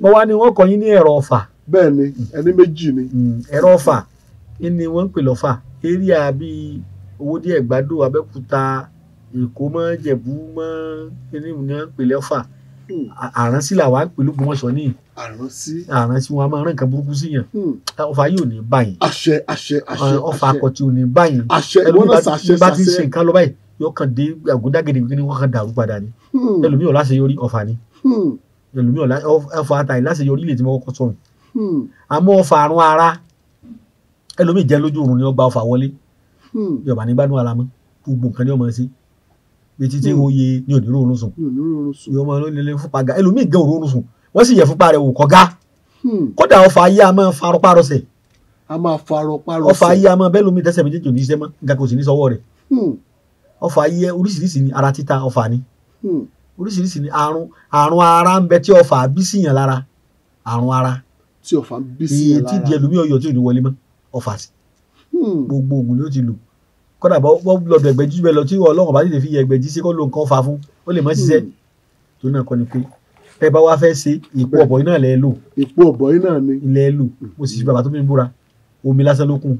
Mo wá ní wọ́n kọ́ yín ní ẹ̀rọ ọ̀fà. Bẹ́ẹ̀ ni, ẹni méjì ni. Ẹ̀rọ ọ̀fà ni wọ́n ń pè lọ́fà. Area bíi Owódé, Ẹ̀gbádò, Abẹ́òkúta, Èkó mọ́ Jẹ̀bú mọ́ kíní ni wọ́n ń pè lọ́fà. Àránsí làwa ń pè l'Ógbómọ̀ṣọ́ ní. Àránsí. Àránsí wọn a máa rán nǹkan burúkú sí yàn. Ọfà yìí ò ní báyìí. Àṣẹ àṣẹ àṣẹ. Ọfà akọ̀tì ò ní báyìí. Àṣẹ ìwọ náà ṣàṣẹ ṣàṣẹ. Bá ti ṣe nǹkan lọ báyìí yóò kàn dé àgùndàgèdè kí ni wọ́n kàn dàrú padà ni. Ẹlòmíì ò láṣeyọrí ọfà ni. Ẹlòmíì ò ọfà àtàyè láṣeyọrí lè ti mọ́ kọ́kọ́ sọ̀rọ̀. Àmọ́ ọfà àrùn ara ẹlòmíì jẹ́ lójú oorun ni ó gba ọfà wọlé. Yorùbá ní gbádùn ara mọ́ gbogbo nǹkan ni ó máa ṣe. Bí títí ó yẹ ní òní ròrùn sùn. Yóò máa lé fúnpa ga ẹlòmíì gẹ òrórùn sùn wọ́n sì yẹ fúnpa rẹ̀ wò kọ́ ga. Kódà ọfà ayé a máa farọpárọsẹ̀. A máa farọpárọsẹ̀. Ọfà ayé a máa bẹ́ẹ̀ lómi tẹ́sẹ̀ méjèèjì ò ní ṣiṣẹ́ mọ́ nǹkan kò sì ní sọ́wọ́ rẹ̀. Ọfà ayé oríṣiríṣi ni ara títa ọfà ni. Oríṣiríṣi ni àrùn ara ń bẹ tí ọfà bí síyàn lára. Àrùn ara. Tí ọfà bí síyàn lára. Tí di ẹlòmíì ọyọ tí ò ní wọlé mọ́ ọfà sí. Gbogbo ògùn ni ó ti lò. Kódà bọ́ lọ́dọ̀ ẹgbẹ̀jì bẹ́ẹ̀ lọ tí Ọlọ́run bá tètè fi yẹ ẹgbẹ̀jì sí kó lo nǹkan fa fún ó lè mọ́ ṣiṣẹ́. Tó náà kọ́ ni pé ẹ bá wá fẹ́ ṣe ìpò ọ̀bọ̀ iná lẹ́ lò. Ìpò ọ̀bọ̀ iná ni. Ilẹ̀ lò. Mo sì fi bàbá tó mi búra. Omi lásán ló kún.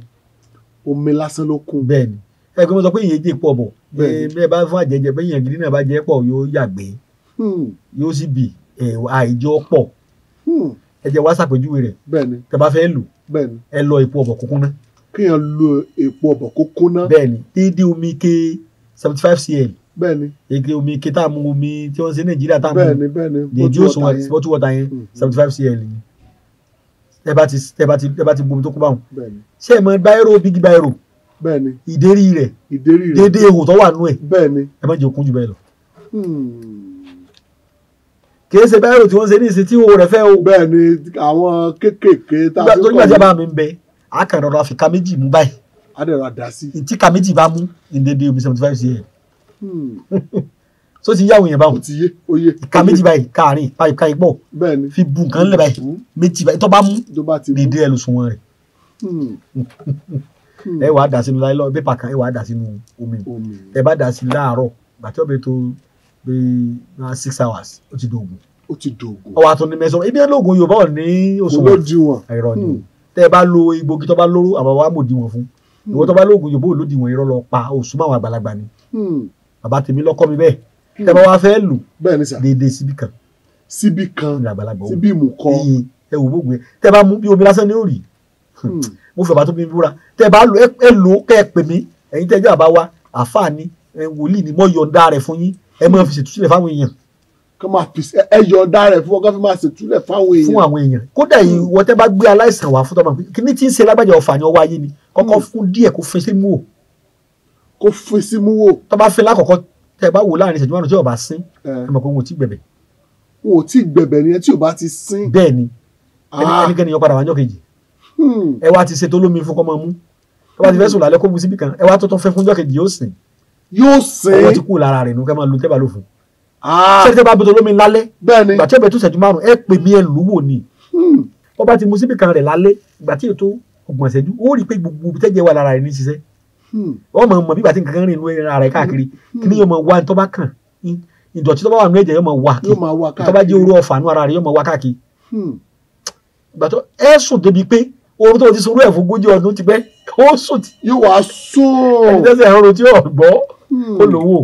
Omi lásán ló kún. Bẹ́ẹ̀ ni. Ẹ gbé mo sọ pé ìyẹn jẹ́ ìpò ọ̀bọ̀. Bẹ́ẹ̀ bá fún àjẹjẹ bẹ́ẹ̀ yẹn gidi náà bá jẹ́ pọ̀ yóò yàgbé. Yóò sì bì àìjọ pọ̀. Ẹ jẹ́ wá ṣàpèjúwe rẹ̀. Bẹ́ẹ̀ ni. Tẹ bá fẹ́ lò. Bẹ́ẹ̀ ni. Ẹ lọ ìpò ọ̀bọ̀ kúnkún náà. Kéèyàn lo èpo ọ̀bọ̀ kó kúnná. Bẹ́ẹ̀ni, déédéé omi ike 75 cl. Bẹ́ẹ̀ni. Ike omi ike tá a mu omi tí wọ́n ń ṣe Nàìjíríà tá a mu. Bẹ́ẹ̀ni bẹ́ẹ̀ni. Déédéé òṣùwọ̀n bottle water yẹn 75 cl ni. Ẹ bá ti bu omi tó kún báwọn. Bẹ́ẹ̀ni. Ṣé ẹ mọ báírò bígí báírò? Bẹ́ẹ̀ni. Ìdérí rẹ̀. Ìdérí rẹ̀. Déédéé ihò tó wà nú ẹ̀. Bẹ́ẹ̀ni. Ẹ má jẹ́ òkun jù bẹ́ẹ̀ lọ. Kìí ṣe báírò tí wọ́n ṣe ní ìsìn tí ihò rẹ̀ fẹ́ o. Bẹ́ẹ̀ni, àwọn kéékèèké tá a fi kọ́. Torí gbàjẹ́ bá mi ń bẹ a kàn rọra fi ka méjì mú báyìí. A dẹ̀ ra dà sí. Tí ka méjì bá mú ìdédé omi 75 cl. So ti yáwó yẹn báwọn. Ó ti yé, ó yé. Ka méjì báyìí káàrin báyìí ká ipò. Bẹ́ẹ̀ni. Fi bu nǹkan lẹ̀ báyìí. Méjì báyìí tó bá mú. Dédé ẹ lò sùn wọn rẹ̀. Ẹ wàá dà sínú láìlọ́ pépà kan ẹ wàá dà sínú omi. Ẹ bá dà sí láàárọ̀ gbàtí ọbẹ̀ tó bí 6 hours ó ti dògùn. Ó ti dògùn. Ọwọ́ àtúndì mẹ́sàn-án ibi ẹ lóògùn Yorùbá ò ní òṣùwọ̀n. Òlódiwọ̀n. Ẹ̀rọ ni. Tẹ́ ẹ bá lo egbògi tó bá lóró àwọn wa mòdì wọn fún ìwọ tó bá lóògùn yòbó lòdì wọn irọ́ lọ pa òṣùmọ̀ àwọn àgbàlagbà ni. Bàbá tèmi lọ́kọ́ mi bẹ́ẹ̀. Tẹ́ bá wá fẹ́ lò déédéé síbí kan. Síbí kan síbí mú kọ. Ẹ wò gbógun yẹn tẹ́ bá mú bí omi lásán ní òrì. Mo fẹ́ bá tó bí búra. Tẹ́ bá lò ẹ lò kẹ́ ẹ pè mí ẹ̀yin tẹ́ jẹ́ àbá wa àfáà ni wòlíì ni mo yọ̀ǹda rẹ̀ fún yín ẹ máa fi ṣètúsílẹ̀ fáwọn èèyàn. Kọ́ máa fi ẹ yọ̀ǹda rẹ̀ fún ọkọ fi máa ṣètúlẹ̀ fáwọn èèyàn. Fún àwọn èèyàn kódà ìwọ tẹ́ bá gbé aláìsàn wá fún tọmọ kí ní tí ń ṣe lágbàjá ọfà ni ọwọ́ ayé ni kọ́kọ́ fún díẹ̀ kó fin sí mú wò. Kó fin sí mú wò. Tó bá fin lákọ̀ọ́kọ́ tẹ́ bá wò láàrin ìṣẹ́jú márùn tí ò bá sín ẹ mọ̀ pé wọn ò tí gbẹ̀bẹ̀. Wọn ò tí gbẹ̀bẹ̀ nìyẹn tí ò bá ti sín. Bẹ́ẹ̀ ni ẹnikẹ́ni yọ padà wájọ́ kejì. Ẹ wá ti ṣe tó lómi fún kọ́ máa mú tó bá ti fẹ́ sùn lálẹ́ kó mu síbì kan ẹ wá tó tún fẹ́ fún jọ́ kejì yóò sìn. Yóò sìn. Ọwọ́ ti kú lára rẹ̀ nù kẹ́ máa lu tẹ́ bá lò fún. Ṣé tẹ́ bá bọ́tọ̀ lómi lálẹ́ ìgbà tí ọbẹ̀ tó ṣẹ́jú márùn-ún ẹ pè mí ẹ lù wò ni. Wọ́n bá ti mu síbì kan rẹ̀ lálẹ́ ìgbà tí ètò ọgbọ̀n ìṣẹ́jú ó rí i pé gbogbo tẹ́jẹ̀ wà lára rẹ̀ ní ṣiṣẹ́. Wọ́n mọ̀ mọ̀ bí ìgbà tí nǹkan rìn inú ara rẹ̀ káàkiri kí ni yóò mọ̀ wá tó bá kàn ìdọ̀tí tó bá wà nínú ẹ̀jẹ̀ yóò mọ̀ wá kí tó bá jẹ́ orú ọ̀fà nínú ara rẹ̀ yóò mọ̀ wá káàkiri. Ìgbà tó ẹ sùn débi pé oorun tó ti sunrú ẹ̀ fún ogójì ọdún ti pẹ́ ó sùn tí yóò wá sùn. Ẹni tẹ́sẹ̀ ẹ̀rọ tí ò gbọ́ ó lówó.